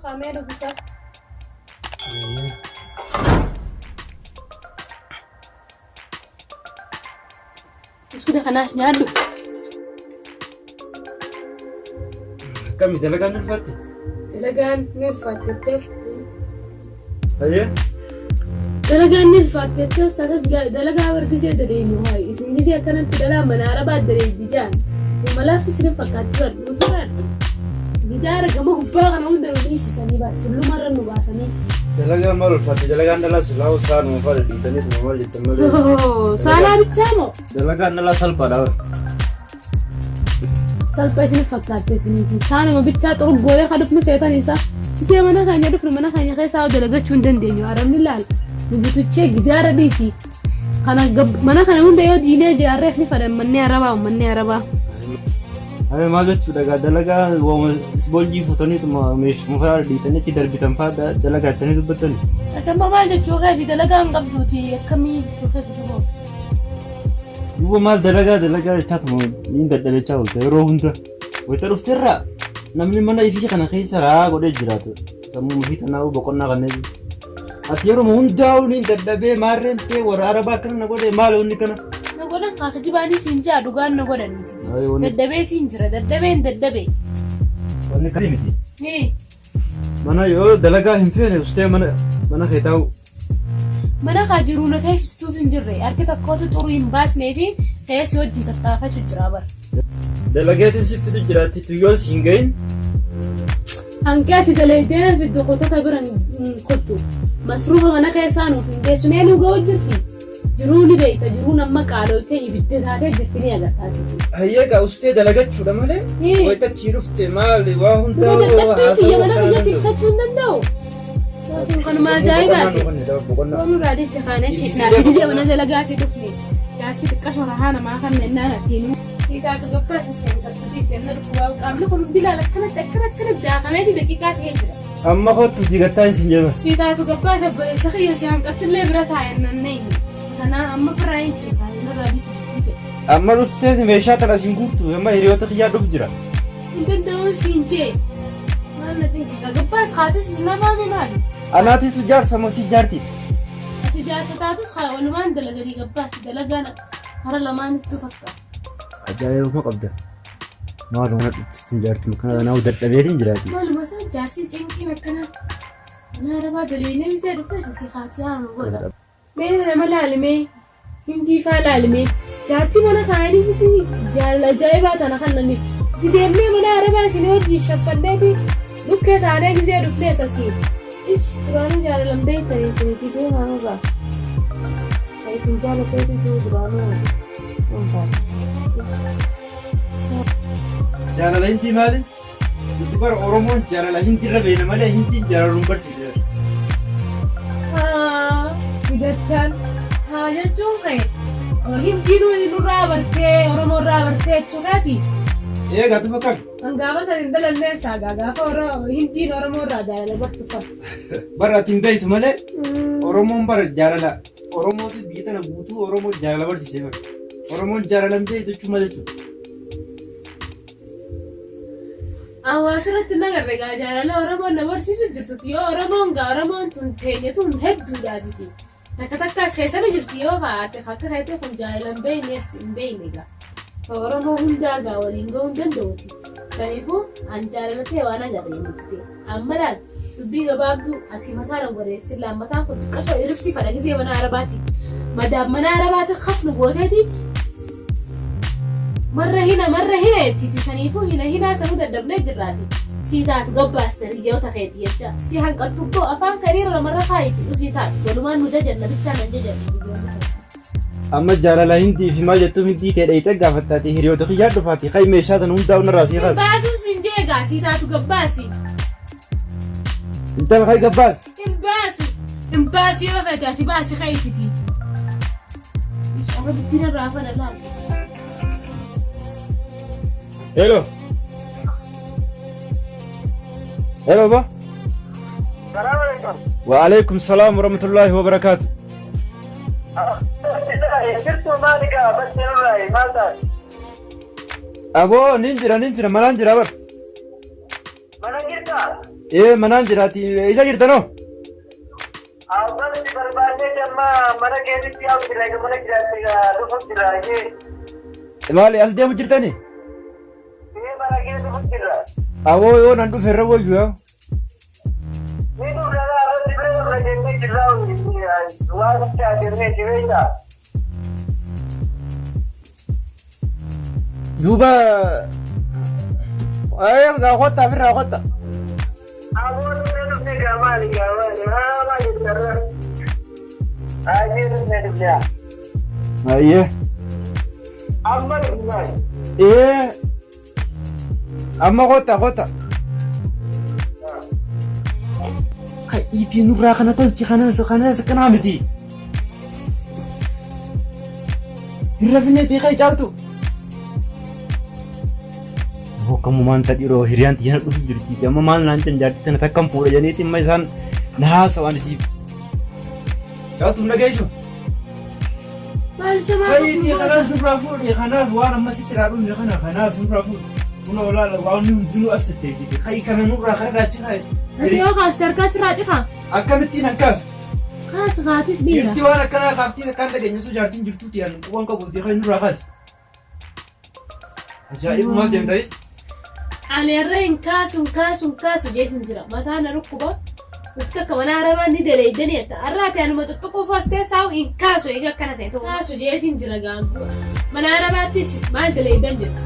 Kaamee dhugusa. Buskuta kanaas nyaadhu. Akkami dalagaan ni ulfaatti? Dalagaan ni ulfaatti jettee. Hayyee. Dalagaan ni ulfaatti jettee ustaasa dalagaa bar gisee daleeynu haa isin gisee akkanatti dhalaa mana arabaa daleeydi jaan. Malaafsu isin fakkaatti bar nuti bar gidaara gama gubbaa kana hunda nu dhiisisanii bar sullumarra nu baasanii. Dalagaan maal ulfaatti? Dalagaan dhalaa silaa saanuma fa'a dhiitanii tuma maal jettan malee. Saalaa bichaa moo? Dalagaan dhalaa salphaadha bar. Salpha isin fakkaatte isiniiti. Saanuma bichaa xuruggoonee kan dhufnu seetan isaa. Isee mana keenya dhufnu mana keenya keessaa yoo dalagachuu hin dandeenyu. Arabni laal nu butuchee gidaara dhiisi. Kana mana kana hunda yoo diinee ijaarreef ni fadhan mannee arabaa ummannee arabaa. Ayi maal jechuudha egaa dalagaa waama isboonjii fuutaniituma meeshuma fa'aa dhiisanii achi darbitan fa'aa dalagaa jettanii dubbattani. Atamba maal jechuu keeti dalagaa hin qabduuti akkamii jechuu keeti duuba. Duuba maal dalagaa dalagaa jechaatuma niin dadhabechaa oolte yeroo hunda. Wayita dhufterraa namni mana ifii kana keessa raa godhee jiraatu. Sammuu ofii tanaa'uu boqonnaa kanneen. Ati yeroo hundaa'uu niin dadhabee maarreen ta'e warra arabaa akkana na godhe maal wanni kana. Na godhan kaa kijibaanii siin jaa dhugaan na godhan miti. Ayi, wanni- Daddabee siin jira daddabeen daddabee. Wanni kana miti. Hii. Mana yoo dalagaa hin feene ustee mana mana kee taa'u. Mana kaa jiruu na teessistuutu hin jirre harki tokkootu xurii hin baasnee fi keessi wajjin tattaafachuu jira bara. Dalageetiin si fidu jiraatti tuyyoon si hin gahin. Hanqee ati dalaydee na fiddu kotota bira hin kottu. Masruufa mana keessaa nuuf hin geessu mee nu ga'u jirti. Jiruu ni beekta jiruun amma qaaloytee ibidda taatee jirti ni agartaa jirti. Hayyee gaa ustee dalagachuudha malee Hii. wayita achii dhufte maali waa hundaa Duuba dadhabbii kiyya mana haasawuu kiyyatti ibsachuu hin danda'u. Kun kanuma ajaa'ibaati. Boqonnaa. Yoomuu raadis kaanee ciisnaa fi gizee mana dalagaati dhufne. Jaarsi xiqqaa shora haa namaa kan nennaan atiinuu. Siitaa gabbaas seen takkusii seen na dhukkubaa qaamni kun hundi ilaala akkanatti akkanatti akkanatti daakameeti daqiiqaa ta'ee jira. Amma kottu digattaa isin jedhama. Siitaatu gabbaas obboleessa kiyya si hanqattillee bira taa'e nanneenye. Kanaa amma firraa hin ciisaa hin raadis ta'e. Amma dhuftee meeshaa tana isin guurtu amma hiriyoota kiyyaa dhufu jira. Hin danda'uun siin jee. Maal na cinqita gabbaas kaatis nafaami maali? Anaatitu jaarsa moo si jaarti? Ati jaarsa taatus haa walumaan dalaganii gabbaas dalagaan hara lamaanittuu takka. Ajaa'ibuma qabda. Maaluma na dhufti jaartuma kana naaf dadhabeetiin jiraati. Maaluma isaa jaarsi cinqiin akkanaa. Mana arabaa daleenee isee dhufee si kaatii haa nu godha. Mee nama laali mee hindii faa laali mee jaartii mana kaayanii miti jaalala ajaa'ibaa tana kannaniif itti deemnee mana arabaa isin wajjin shaffanneeti dhukkee taanee gizee dhufnees asii ish duraanuu jaalalan beektanii isinitti deemaa nurraa kan isin jaalateetu jiru duraanuu dhuunfaati. Jaalala hindii maali? Nuti bara Oromoon jaalala hindii irra beekna malee hindiin jaalala nu barsiifne. Haa fidachaan haa jechuun kee hindiinuu nurraa bartee Oromoo irraa bartee jechuudhaati. Eegaa tufa kam? Kan gaafa san hin dalannee saagaa gaafa hindiin Oromoo irraa jaalala bartu san. Bara ati hin beektu malee Oromoon bara jaalala Oromootu biyya tana guutuu Oromoo jaalala barsiisee bara. Oromoon jaalala hin beektu jechuun maal jechuudha? Hawaasa irratti hin agarre gaa jaalala Oromoon na barsiisu jirtuti yoo Oromoon gaa Oromoon tun teenya tun hedduudhaatiti. Takka takkaas keessa ni jirti yoo faate akka keetii kun jaalala hin beeknes hin beekne gaa. Ka Oromoo hundaa gaa waliin ga'uu hin danda'uti. Saniifuu an jaalala ta'e waan agarre miti. Amma laal dubbii gabaabduu asii mataa na wareersin laal mataan kun xiqqashoo iriftii fadha gizee mana arabaati. Madaam mana arabaati kafnu gooteeti marra hina marra hina jettiti saniifuu hina hinaa sanuu dadhabnee jirraati. Sii taatu gabbaaste hiriyoota keeti jecha si hanqattu boo afaan kaniira lamarra kaayiti usii taatu walumaan nu jajanna bichaa nan jajanna. Amma jaalala hindii fi maal jettuu hindii tee dhayxee gaafattaati hiriyoota kiyyaa dhufaati kai meeshaa tan hundaa unarraa sii kaas. Baasuun siin jeegaa sii taatu gabbaasi. Intala kai gabbaas. Hin baasu. Hin baasu yoo feete ati baasi keetiti. Amma dubbiin irraa fana laal. Hello. Hello ba. Wa alaikum salaam wa rahmatullahi wa barakaatu. Jirtu maali gaa battee nurraa maal taate? Aboo nin jira nin jira manaan jira bar. Mana jirtaa? Ee manaan jiraati. Isa jirtanoo? Abbaan si barbaannee amma mana keetitti yaa'u jira egaa mana jiraatti dhufu jira jee. Maali as deemu jirtani? Ee mana kee dhufu jira. Awoo yoo nan dhufe irra wayyu yaa. Ni dhufna irratti bira dhufna jennee jirra waan itti jennee jireenya. Duuba ee gaa kottaa ofirraa kotta. Aboo dhufne dhufne gaa maali gaa maali haa maali jirra. Ajee dhufne dhufne. Ayyee. Amma dhufne maali? Ee amma kotta kotta. Iitii nurraa kana tolchi kanas kanas kanaa miti. Hin rafneetii kai caaltu. Hokkamumaan ta dhiroo hiriyaan tiyya na dhufu jirti. Amma maal naan jan jaartii tana takkam fuudha janiiti amma isaan na haasawan isiif. Caaltu hin dhageessu. Maal sama Kayitii kanaas nurraa fuudhi kanaas waan amma sitti irraa dhumne kana kanaas nurraa fuudhi. Kunoo laala waan hundinuu as tetteessite. Kayi kana nurraa kana raachi kayi. Ati yoo kaaste harkaa sirraa cifaa. Akkamittiin akkas? Kaas kaatis dhiira. Dhiirti waan akkanaa kaaftiin akkaan dhageenyu osoo jaartiin jirtuuti an waan qabuuti kayi nurraa kaasi. Ajaa'ibu maal deemta? Ani irra hin kaasu hin kaasu hin kaasu jeetin jira. Mataa na dhukkuba. Ufti akka mana arabaa ni daleeydanii jetta. Arraa ati anuma tuttuquuf as teessaa'u hin kaasu eega akkana ta'e. Kaasu jeetin jira gaanguu. Mana arabaattis maal daleeydan jetta.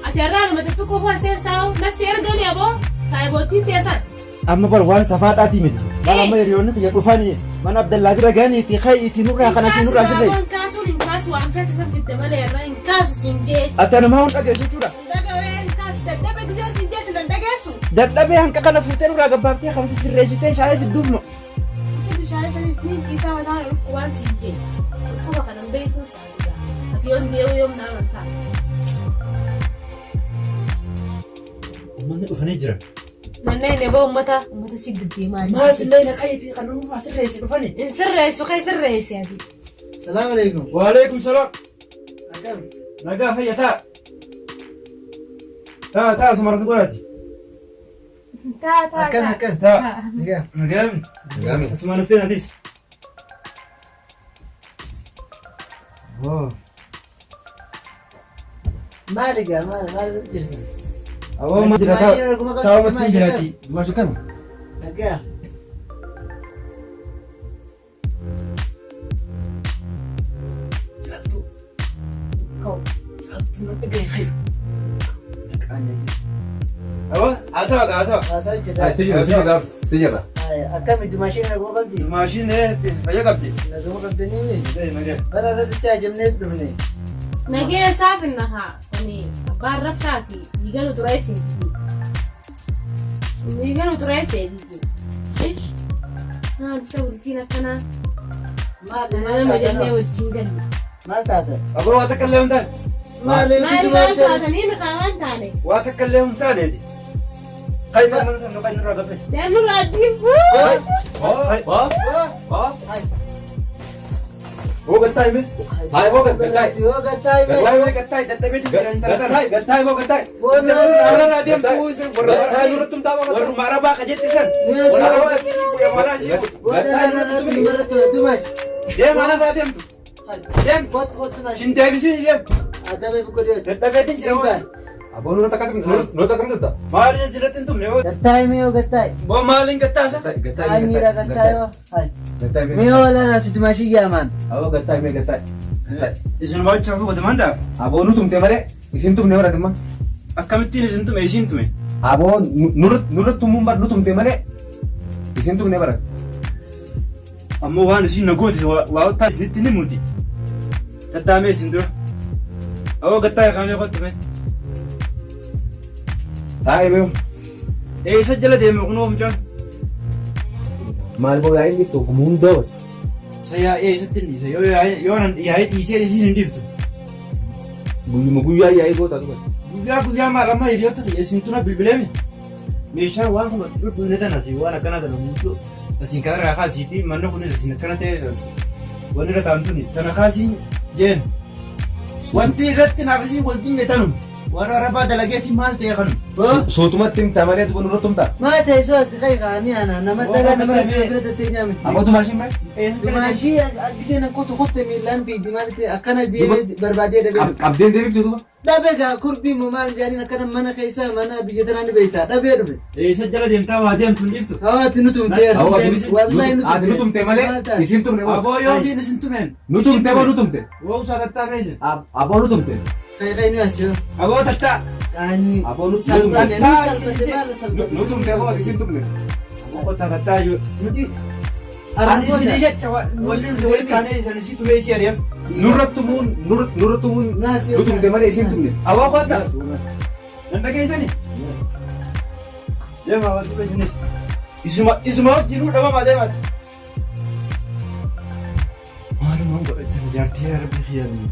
Ati arraa anuma tuttuquuf as teessaa'u nasi ergani aboo saayiboottiin teessan. Amma bar waan safaaxaatii miti. Maal amma hiriyoonni kiyya dhufanii mana Abdallaa bira gahaniiti ka'iitii nurraa Hin kana si kaasu nurraa sirree. gaafoo hin kaasuun hin kaasu waan feete san fidde malee irra hin kaasu siin jee. Ati anumaa hun dhageessu jechuudha. Dhagawee hin kaasu dadhabe gizee siin jeetu nan dhageessu. Dadhabee hanqa kana fuutee nurraa gabbaaftee kamsi sirreessitee shaayii fidduuf no. Bishaan sanis niin ciisaa mataa na dhukkubaan siin jee. Dhukkuba kanan beekuu saafisa. Ati yoon dee'uu yoom naa amantaa. Uummanni dhufanii jiran. Nanneen eboo uummata uummata si deddeemaa Maal sillee na ka'iitii kan nurraa sirreessi dhufanii. Hin sirreessu kee sirreessi ati. Salaam alaikum. Waalaikum salaam. Akkam? Nagaa fayya taa. Taa taa asuma irratti godhaati. Taa taa Akkam taa. akkam? Taa. Nagaa. Nagaami. Nagaami. Asuma na seenatis. Oh. Maali gaa maal maal jirta? Aboo ma jira taa. Taa'umatti jiraati. Dumash akkam? Nagaa. Caaltuu. Ka'u. Caaltuu na dhagaye kai. Aboo haasawa gaa haasawa. Haasaa jirra. Itti jira, itti jira, itti jira. Akkami dumaashiin naguma qabdi? Maashiin fayya qabdi. Naguma qabdanii mi? Nagee. Bara irratti ajamnee dhufne. Nagee isaaf hin nahaa. Kuni abbaan rakkaasi miiganu xureesseeti. Miiganu xureesseeti. Ish. Maal isa bultiin akkanaa. Maali Nama maal nama jennee taatan? wajjin galle. Maal taatan? Aboo waa takka illee hin taane. Maali Maal maal taatanii maqaa waan taane. Waa takka illee hin taaneeti. Kai mana sana kai nurraa gabbee. Nurraa dhiibuu. Kai. Waa, waa. Boo gattaa hime. Hai, boo gattaa. Yoo gattaa hime. Gattaa gattaa dadhabeeti jira intala tana. Gattaa, gattaa, boo gattaa. Warra deemtuu isin warra Gattaa nurratti humtaa boo gattaa. warruma arabaa ka jetti san. Yes. Warra arabaa sii fuudhe maraa sii fuudhe. Booda naannoo dumarratti dumaash. Deem anarraa deemtu. Deem. Kottu kottu maash. Sin deebisin deem. Adamee buqqee Dadhabeetiin jira Simbaa. Aboo nurratti akkamitti nurratti akkamitti dhufta? Maaliin asirratti hin tumne? Gattaa hime yoo gattaa. Boo maaliin gattaasa? Gattaa, Ay miira gattaa yoo. Gattaa hime. Mee walaa si dumaashii yaamaan. Aboo gattaa hime gattaa. Gattaa. Isin waachaa fi godhaman daa? Aboo nu tumte malee isin tumne horatimma. Akkamittiin isin tume isin tume? Aboo nurratti tumuun bar nu tumte malee isin tumne bara. Ammoo waan isin na goote waa ottaa isinitti ni muti. Tattaamee isin dura. Aboo gattaa kaamee kottu mee. Taa'ee beeku. Eessa jala deeme kunoo mucaan? Maal boo yaa'in bittu ogummaa hundaa wal. Sa yaa'ee eessatti hin dhiise yoo yaa'ee yoo nan yaa'ee dhiisee isin hin dhiiftu. Guyyuma guyyaa yaa'ii goota dhuga. Guyyaa guyyaa maal amma hiriyoota kiyya isin tuna bilbileemi. Meeshaa waan kun dhudhuune tana asii waan akkana tana guutuu asiin kanarraa kaasiiti manni kunis asiin akkana ta'e wanni irra taa'an tuni tana kaasiin jeen. Wanti irratti naaf isin wal dinne tanuma. Warra Arabaa dalageetii maal ta'e kanu? Hoo? Suutumatti himtaa malee duba nurratti tumtaa. Maa ta'e soo asti kai kaanii ana nama dhagaa nama rakkoo bira tattee nyaamti. Aboo tumaashiin maal? Dumaashii addisee na kutu kutte miillaan fiidi maal ta'e akkana deemee barbaadee dhabee. Qabdeen deebifte duba. Dhabee gaa kurbii moo maal jaaniin akkana mana keessa mana biyya tanaa ni beektaa dhabee dhufe. Eessa jala deemtaa waa deemtu hin dhiiftu. Hawaati nu tumtee. Aboo Wallahi nu ati nu tumte malee isin tumne moo? Aboo yoo miin isin tumeen. Nu tumte moo nu tumte? Woo usaa tattaa meese. Aboo nu tumte. Kai kai nu asiyoo. Aboo tattaa. Qaanii. Aboo nu Salphate tumte. nu salphate maal salphate. Nu tumte moo isin tumne? Aboo kottaa tattaa yoo. Nuti Ani isinii argoota. jecha waliin waliin kaanee isin isii tumee isii ari'an. Nurratti tumuun nurratti tumuun nu tumte malee isin tumne. Aboo kottaa. Nan dhageessani. Deemaa wal tume isinis. Isuma isuma wajjinuu dhabamaa deemaati. Maalumaan godhatan jaartii yaa rabbi kiyyaanii.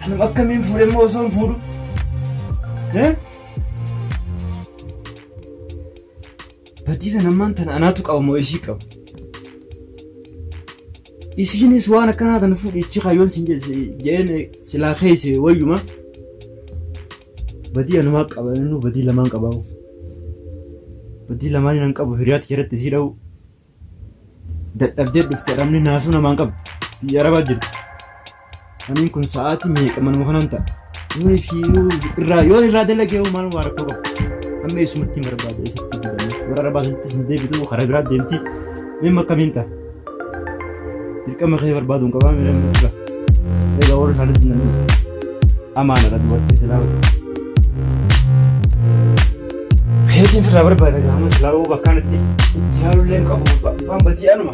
Tanuma akkamiin fuudhe immoo osoo hin fuudhu. Eh? Badii tana ammaan tana anaatu qaba moo isii qaba? Isiinis waan akkanaa tana fuudhi ichi kaayyoon siin jedheen silaa keesse wayyuma. Badii anumaa qaba innuu badii lamaan qaba. Badii lamaan nan qabu hiriyaatti jalatti isii dha'u. Dadhabdee dhufte dhabni naasuu namaan qabu. Biyya Arabaa jirti. Aniin kun sa'aatii meeqa manuma kanan ta'a. Yoo fi irraa yoo irraa dalagee hoo maal waa rakkoo qabu. Amma eessumatti hin barbaada eessatti fidamee. Warra Arabaa sanattis hin deebitu karaa biraa deemti. Mee akkamiin ta'a? Dirqama kee barbaadu hin qabaa miidhamni dhugaa. Egaa warra isaanitti nan dhufu. Amaanadha dubartii silaa. Keetiin firraa barbaada gaama silaa hoo bakkaan itti itti yaalullee hin qabu waan badii anuma.